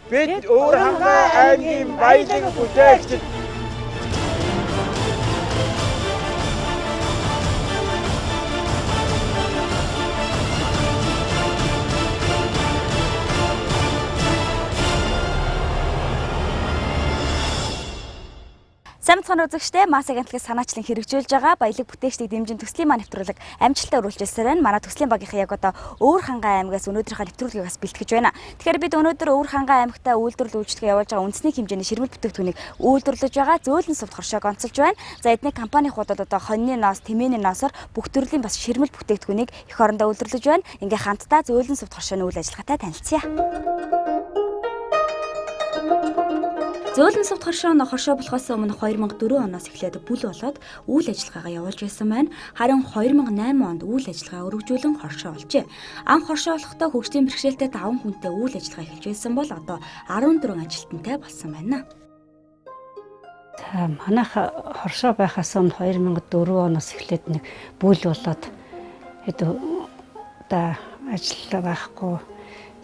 Бид Өвөрхангай аймгийн баялаг бүтээгчид. Сайн мэцхан үзэгчдээ Масс агентлагийн санаачлан хэрэгжүүлж байгаа баялаг бүтээгчдийг дэмжин төслийн маань нэвтрүүлэг амжилттай үргэлжилсээр байна. Манай төслийн багийнхан яг одоо Өвөр хангай аймгаас өнөөдрийнхөө нэвтрүүлгийг бас бэлтгэж байна. Тэгэхээр бид өнөөдөр Өвөр хангай аймагтаа үйлдвэрлэл үйлчилгээ явуулж байгаа үндэсний хэмжээний ширмэл бүтээгдэхүүнийг үйлдвэрлэж байгаа зөөлөн сувд хоршоог онцолж байна. За эдний компанийнхууд одоо хоньны ноос, тэмээний ноосоор бүх төрлийн бас ширмэл бүтээгдэхүүнийг эх орондоо үйлдвэрлэж байна. Ингээ хамтдаа зөөлөн сувд хоршооны үйл ажиллагаатай танилцъя. Зөөлөн сувд хоршоо хоршоо болохоос өмнө 2004 оноос эхлээд бүл болоод үйл ажиллагаагаа явуулж байсан байна. Харин 2008 онд үйл ажиллагаа өргөжүүлэн хоршоо болжээ. Анх хоршоо болохдоо хөгжлийн бэрхшээлтэй 5 хүнтэй үйл ажиллагаа эхэлж байсан бол одоо 14 ажилтнтай болсон байна. За манайх хоршоо байхаас өмнө 2004 оноос эхлээд нэг бүл болоод хэд одоо ажил байхгүй.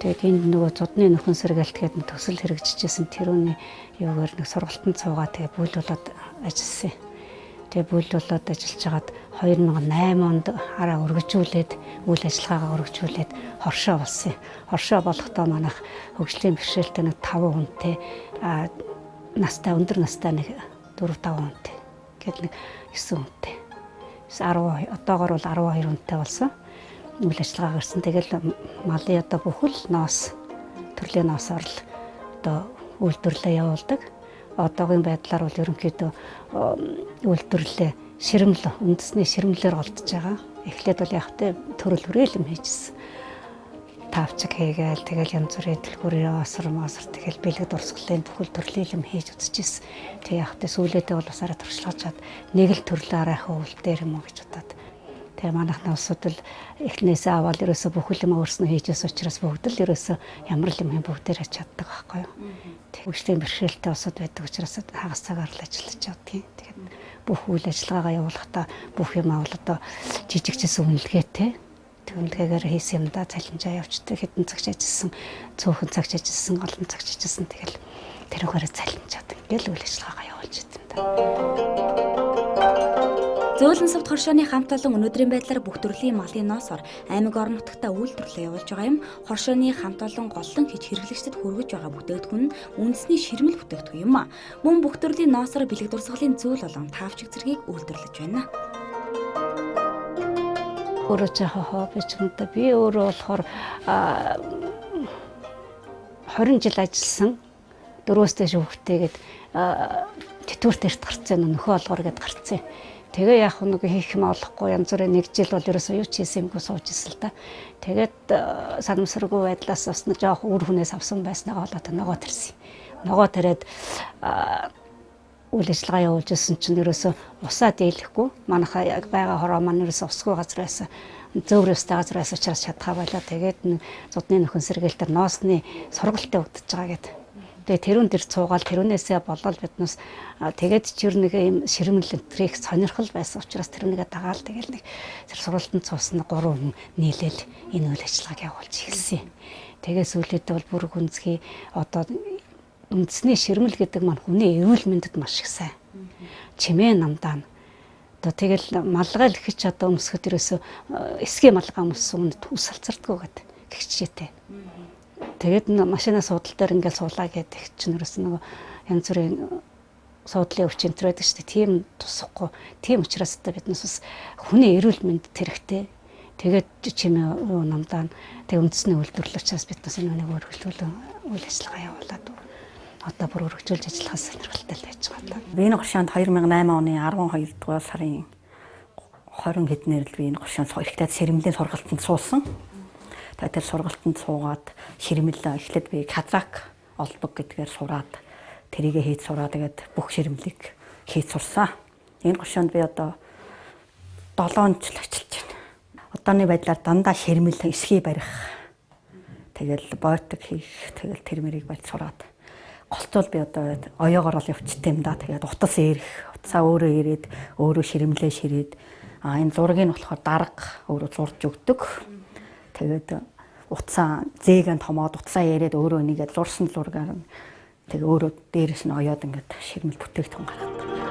Тэгээд энд нөгөө зудны нөхөн сэргэлт гэдэг төсөл хэрэгжижсэн тэрүүний юугаар нэг сургалтанд суугаа тэгээд бүл болоод ажилласан. Тэгээд бүл болоод ажиллаж хагаад 2008 онд хараа өргөжүүлээд үйл ажиллагаагаа өргөжүүлээд хоршоо болсон. Хоршоо болохдоо манайх хөгжлийн бэрхшээлтэй нэг 5 хүнтэй настай өндөр настай нэг 4 5 хүнтэй гэл нэг 9 хүнтэй. 10 одоогор бол 12 хүнтэй болсон. Үйл ажиллагаа гарсан. Тэгэл малын одоо бүхэл ноос төрлийн ноосоор л одоо үйлдвэрлэлээ явуулдаг. Одоогийн байдлаар бол ерөнхийдөө үйлдвэрлэлээ ширмэл үндэсний ширмлээр голдож байгаа. Эхлээд бол яг тэ төрөл бүрэл юм хийжсэн. Тавчиг хийгээл тэгэл янз бүрийн дэлгүүрийн осор мосор тэгэл бэлэг дурсгалын бүхэл төрлийн юм хийж үзчихсэн. Тэг яг тэ сүүлээдээ бол бас арай туршлагаж чад нэг л төрлөө арайхан үлдээр юм уу гэж бодоод. Тэгээ манайх улсууд л эхнээсээ аваад ерөөсө бүхэл юм өөрснөө хийжээс учраас бүгд л ерөөсө ямар л юм бүгдээр чаддаг байхгүй юу. Хөгжлийн бэрхшээлтэй улсууд байдаг учраас хагас цагаар л ажиллаж явдгийн. Тэгээд бүх үйл ажиллагаагаа явуулахдаа бүх юм авал одоо жижигчсэн үнэлгээтэй. Тэг үнэлгээгээр хийсэн юм да цалинжаа явцдаг хэдэн цагч ажилласан, цөөхөн цагч ажилласан, олон цагч ажилласан тэгэл тэрүүгээр цалинжаад ингээл үйл ажиллагаагаа явуулж идэв да. Зөөлөн сувд хоршооны хамт олон өнөөдрийн байдлаар бүх төрлийн малын ноосоор аймаг орон нутагтаа үйлдвэрлэлээ явуулж байгаа юм. Хоршооны хамт олон голлон хийж хэрэглэгчдэд хүргэж байгаа бүтээгдэхүүн нь үндэсний ширмэл бүтээгдэхүүн юм. Мөн бүх төрлийн ноосоор бэлэг дурсгалын зүйл болон таавчиг зэргийг үйлдвэрлэж байна. Өөрөө жаахан хобби ч юм да. Би өөрөө болохоор 20 жил ажилласан. Дөрвөөс дээш хүүхдтэйгээд тэтгэврт эрт гарцсан, нөхөө олгоор гээд гарцсан. Тэгээ яг нэг хийх юм олохгүй янз бүрийн нэг жил бол ерөөсөө юу ч хийсэн юмгүй сууж исэн л та. Тэгээд санамсаргүй байдлаас бас нэг жоох үр хүнээс авсан байснагаа болоод ногоо тарьсан. Ногоо тариад үйл ажиллагаа явуулж исэн чинь ерөөсөө усаа дийлэхгүй. Манайхаа яг байгаа хороо маань ерөөсөө усгүй газар байсан. Зөөвр өстэй газар байсан учраас чадхаа байлаа. Тэгээд зудны нөхөн сэргээлтээр ноосны сургалтыг өгдөж байгаа гэдэг. Тэгээ тэрүүн дээр цуугаал тэрүүнээсээ болол биднес тэгээд ч ер нэг юм ширмэл энтрийг сонирхол байсан учраас тэрүүнийгээ дагаал тэгэл нэг тэр сургалтанд цуусан 3 хүн нийлээл энэ үйл ажиллагааг явуулж эхэлсэн. Тэгээ сүүлдээ бол бүр гүнзгий одоо үндэсний ширмэл гэдэг маань хүний эрүүл мэндэд маш их сайн. Чимээ намдаа. Одоо тэгэл малгай л хич одоо өмсөхөд ерөөсөө эсгийн малгай өмссөн хүнд ус алцардггүй гэдэг гихчээтэй. Тэгээд машина суудал дээр ингээл суулаа гэдэг чинь ерөөс нөгөө янз бүрийн суудлын өвчин энэ байдаг шүү дээ. Тийм тусахгүй. Тийм учраас одоо биднес бас хүний эрүүл мэнд хэрэгтэй. Тэгээд чимээ намдаа тэг үндэсний үйлдвэрлэл учраас биднес энэ үнийг өргөжлүүлэн үйл ажиллагаа явуулаад одоо бүр өргөжүүлж ажиллахаас сонирхолтой л байж байгаа даа. Би энэ гошоонд 2008 оны 12 дугаар сарын 20 хэднэр л би энэ гошоонд ихтэй сэрэмлийн сургалтанд суусан. Тэр сургалтанд суугаад ширмэл эхлээд би казак олбог гэдгээр сураад тэрийгэ хийж сураа тэгээд бүх ширмлийг хийж сурсан. Энэ гошоонд би одоо 7 жил ажиллаж байна. Одооны байдлаар дандаа ширмэл эсхий барих. Тэгэл бойтог хийх, тэгэл тэр мэрийг болж сураад. Голцоол би одоо оёогоор л явчихсан юм да. Тэгээд утас ирэх, утсаа өөрөө ирээд, өөрөө ширмлээ ширээд. А энэ зургийг нь болохоор дарга өөрөө зурж өгдөг. Тэгээд Утсаа зээгэн томоод утсаа яриад өөрөө нэгээд зурсан зургаар тэгээ өөрөө дээрэс нь оёод ингээд ширмэл бүтээгдэхүүн гаргадаг.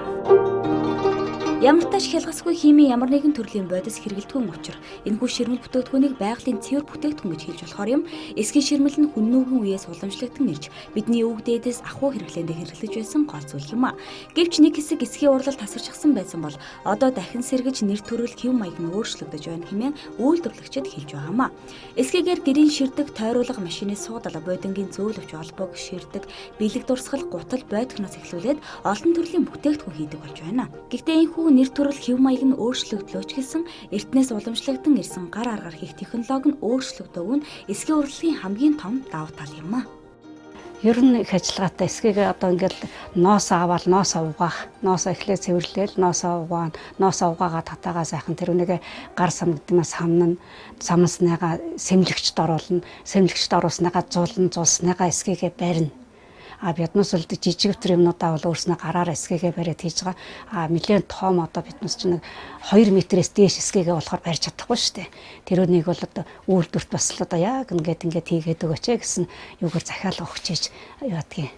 Ямар тач хялгасгүй химийн ямар нэгэн төрлийн бодис хэрэглэдэггүй учир энэхүү ширмэл бүтээгдэхүүнийг байгалийн цэвэр бүтээгдэхүүн гэж хэлж болохоор юм. Эсгийн ширмэл нь хүн нүүгэн үеэс уламжлагдсан ирж бидний өвөг дээдээс ахуй хэрэглээндээ хэрэглэж байсан гол зүйл юм а. Гэвч нэг хэсэг эсгийн урлал тасарчихсан байсан бол одоо дахин сэргэж нэр төрөл хэв маяг нь өөрчлөгдөж байна хэмээн үйлдвэрлэгчид хэлж байгаа юм а. Эсгээгээр гэрийн ширдэг, тойруулга машины суудал, бодингийн зөөлөвч, олбог, ширдэг, бэлэг дурсгал, гутал, бойтгоноос эхлүүлээд олон төрлийн бүтээгдэхүүн хийдэг болж байна. Гэхдээ энэхүү нэр төрөл хэв маяг нь өөрчлөгдлөө ч гэсэн эртнээс уламжлагдсан ирсэн гар аргаар хийх технологи нь өөрчлөгдөөгүй нь эсгийн урлагийн хамгийн том давуу тал юм а. Ер нь их ажиллагаатай эсгийг одоо ингээл ноос аваад ноос угаах, ноос эхлээ цэвэрлээл, ноос угаана, ноос угаагаа татаагаа сайхан тэр үнэгээ гар самгдмаа самнана, самсныгаа сэмлэгчд оруулна, сэмлэгчд оруулсныгаа зулна, зулсныгаа эсгээгээ барина. А биднээс бол жижиг төр юмнуудаа бол өөрснөө гараараа эсгээгээ бариад хийж байгаа. А нэлээд том одоо биднес чинь нэг 2 метрээс дээш эсгээгээ болохоор барьж чадахгүй шүү дээ. Тэр үнийг бол одоо үйлдвэрт бас л одоо яг ингээд ингээд хийгээд өгөөч гэсэн юугаар захиалга өгч хийж яадгийг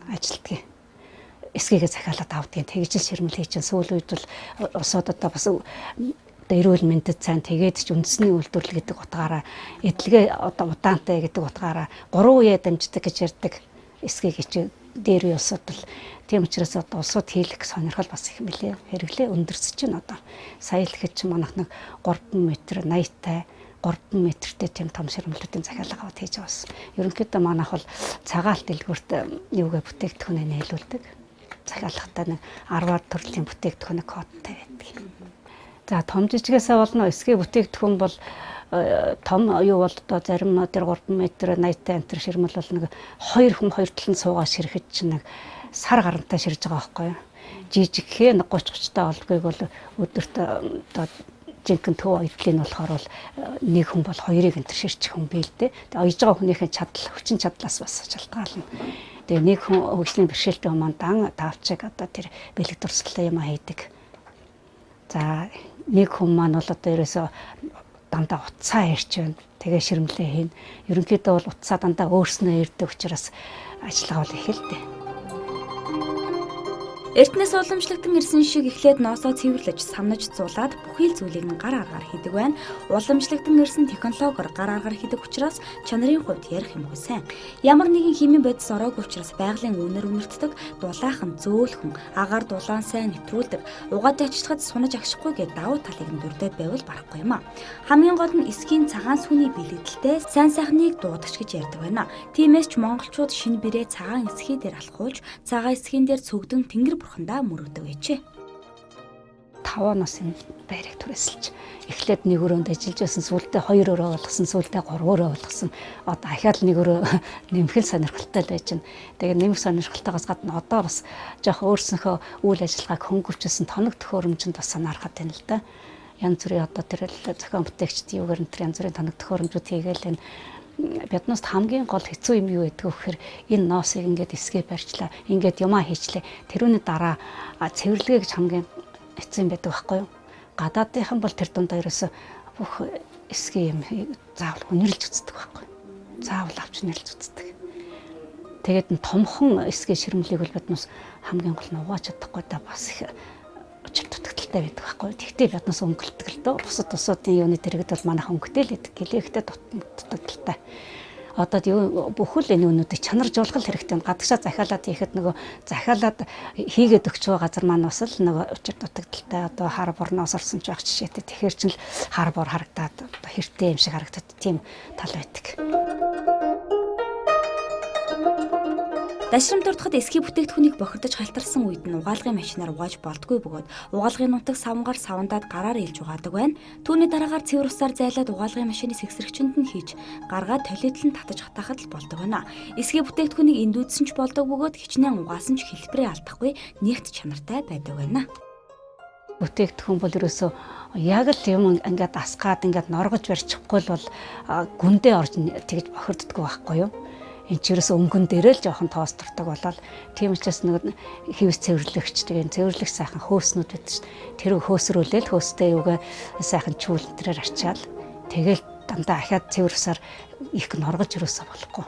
ажилтгийг эсгээгээ захиалаад авдгийг тэгж л ширмэл хийж чинь сүүл үед бол улсууд одоо бас эрүүл мэндэд сайн тэгээд ч үндэсний үйлдвэрлэл гэдэг утгаараа эдлэгээ одоо удаантай гэдэг утгаараа 3 үеэ дамждаг гэж ярьдаг эсгийг чи дээр үе улсууд бол тийм учраас одоо улсууд хийлэх сонирхол бас их мэлээ хэрэглээ өндөрсөж чинь одоо сая л ихэд чи манайх нэг 3 м 80-тай 3 метртэй тийм том ширмэлүүдийн захиалга аваад хийж байгаа бас. Ерөнхийдөө манайх бол цагаалт дэлгүүрт юугээ бүтээгдэхүүнээ нийлүүлдэг. Захиалгатай нэг 10 төрлийн бүтээгдэхүүний кодтай байдаг. За том жижигээсээ болно эсгийн бүтээгдэхүүн бол том юу бол одоо зарим тэр 3 м 80-тай энэ ширмэл бол нэг хоёр хүн хоёр талд суугаа ширэхэд чинь нэг сар гарантай ширж байгаа байхгүй юу. Жижигхээ 30 30-тай олбгийг бол өдөрт одоо жинхэнэ төв оёдлын болохоор бол нэг хүн бол хоёрыг энэ ширчих хүн бий л дээ. Тэгээ оёж байгаа хүнийхээ чадал, хүчин чадлаас бас шалтгаална. Тэгээ нэг хүн хөгжлийн бэрхшээлтэй хүн маань дан таавчиг одоо тэр бэлэг дурсгалаа юм хийдэг. За нэг хүн маань бол одоо ерөөсөө дандаа утсаа ярьж байна. Тэгээ ширмлээ хийн. Ерөнхийдөө бол утсаа дандаа өөрснөө ирдэг учраас ажиллагаа бол их л дээ. Эртнээс уламжлагдсан ирсэн шиг эхлээд ноосоо цэвэрлэж, самнаж зулаад бүхий л зүйлийг нь гар аргаар хийдэг байна. Уламжлагдсан ирсэн технологиор гар аргаар хийдэг учраас чанарын хувьд ярих юмгүй сайн. Ямар нэгэн химийн бодис ороогүй учраас байгалийн үнэр үнэртдэг, дулаахан, зөөлхөн, агаар дулаан сайн нэвтрүүлдэг, угаад ачилахад сунаж агшихгүй гээд давуу талыг нь дурдаад байвал барахгүй юм а. Хамгийн гол нь эсгийн цагаан сүний бэлэгдэлтэй сайн сайхныг дуудагч гэж ярьдаг байна. Тиймээс ч монголчууд шинэ бэрээ цагаан эсхий дээр алхуулж, цагаан эсхийн дээр цөгдөн тэнгэр бурхандаа мөрөгдөг байжээ. 5 оноос энэ байрыг түрээсэлж эхлээд нэг өрөөнд ажиллаж байсан, сүүлдээ 2 өрөө болгосон, сүүлдээ 3 өрөө болгосон. Одоо ахиад нэг өрөө нэмэх л сонирхолтой л байж байна. Тэгээ нэмэх сонирхолтойгоос гадна одоо бас жоох өөрсөнхөө үйл ажиллагааг хөнгөвчсөн тоног төхөөрөмжөнд бас санаархад байна л да. Янз бүрийн одоо тэр зохион бүтээгчдийн юугаар энэ янз бүрийн тоног төхөөрөмжүүд хийгээл энэ биднээс хамгийн гол хэцүү юм юу гэдэг вэ гэхээр энэ ноосыг ингээд эсгээ барьчлаа, ингээд юмаа хийчлээ. Тэрүүний дараа цэвэрлэгээ гэж хамгийн хэцүү юм байдаг байхгүй юу? Гадаадынхан бол тэр дундаа ерөөсө бүх эсгийн юм заавал хүнэрлж үздэг байхгүй юу? Заавал авч хүнэрлж үздэг. Тэгээд н томхон эсгийн ширмлийг бол биднээс хамгийн гол нь угааж чадахгүй да бас их учир дутагдaltaй байдаг байхгүй юу? Тэгтээ биднээс өнгөлдөг л дөө. Бусад улсуудын юуны дэргэд бол манайх өнгөтэй л байдаг. Гэлээхтэй дутагдaltaй. Одоо юу бүхэл энэ өнүүдийг чанаржуулах хэрэгтэй. Гадагшаа захиалаад хийхэд нөгөө захиалаад хийгээд өгч байгаа газар маань бас л нөгөө учир дутагдaltaй. Одоо хар борноос орсон ч байх жишээтэй. Тэгэхээр чинь л хар бор харагдаад одоо хэртэй юм шиг харагдаад тийм тал байдаг. Дашрам дурдахад эсхий бүтээгдэхүүнийг бохирдож халтарсан үед нь угаалгын машинаар угааж болдгүй бөгөөд угаалгын нутаг савнгаар савндаад гараар илж угаадаг байна. Түүний дараагаар цэвэр усаар зайлаад угаалгын машины сэгсрэгчэнд нь хийж гаргаад толитлон татаж хатаахад л болдог байна. Эсхий бүтээгдэхүүнийг эндүүдсэн ч болдог бөгөөд хичнээн угаасан ч хэлбэрээ алдахгүй нэгт чанартай байдаг байна. Бүтээгдэхүүн бол ерөөсөө яг л юм ингээд асгаад ингээд норгож барьчихгүй л бол гүндээ орж тэгж бохирддоггүй байхгүй юу? Энэ ч ерөөсөө өнгөн дээрээ л жоохон тоостордог болол тийм учраас нөгөө хивс цэвэрлэгч тэгээ цэвэрлэх сайхан хөөснүүд байдаг шүү. Тэр хөөсрүүлээл хөөстэй юугаа сайхан чүүлэн тэрээр арчаал тэгэл Дандаа ахиад цэвэр усаар их нь хоргож юусаа болохгүй.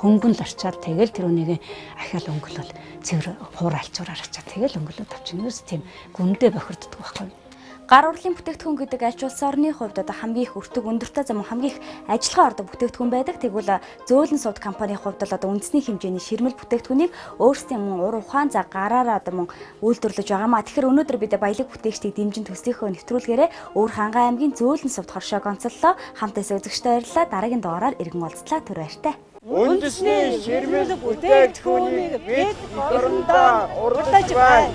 Хөнгөн л арчаад тэгэл тэр үнийг ахиал өнгөлөл цэвэр хуур алчуураар арчаад тэгэл өнгөлөд авчихна. Ерөөс тийм гүндээ бохирддог байхгүй. Гар урлын бүтээгдэхүүн гэдэг альч улс орны хувьд одоо хамгийн их өртөг өндөртэй зам хамгийн их ажиллагаа ордог бүтээгдэхүүн байдаг. Тэгвэл зөөлөн сувд компанийн хувьд бол одоо үндэсний хэмжээний ширмэл бүтээгдэхүүнийг өөрсдийн мөн ур ухаан за гараараа одоо мөн үйлдвэрлэж байгаамаа. Тэгэхээр өнөөдөр бид баялаг бүтээгчдийг дэмжин төслийнхөө нэвтрүүлгээрээ Өвөр Хангай аймгийн зөөлөн сувд хоршоог онцоллоо. Хамт байсан үзэгчдээ баярлалаа. Дараагийн дугаараар иргэн уулзлаа. Түр баяртай. Үндэсний ширмэл бүтээгдэхүүнийг бид эх орондоо урдаж байна.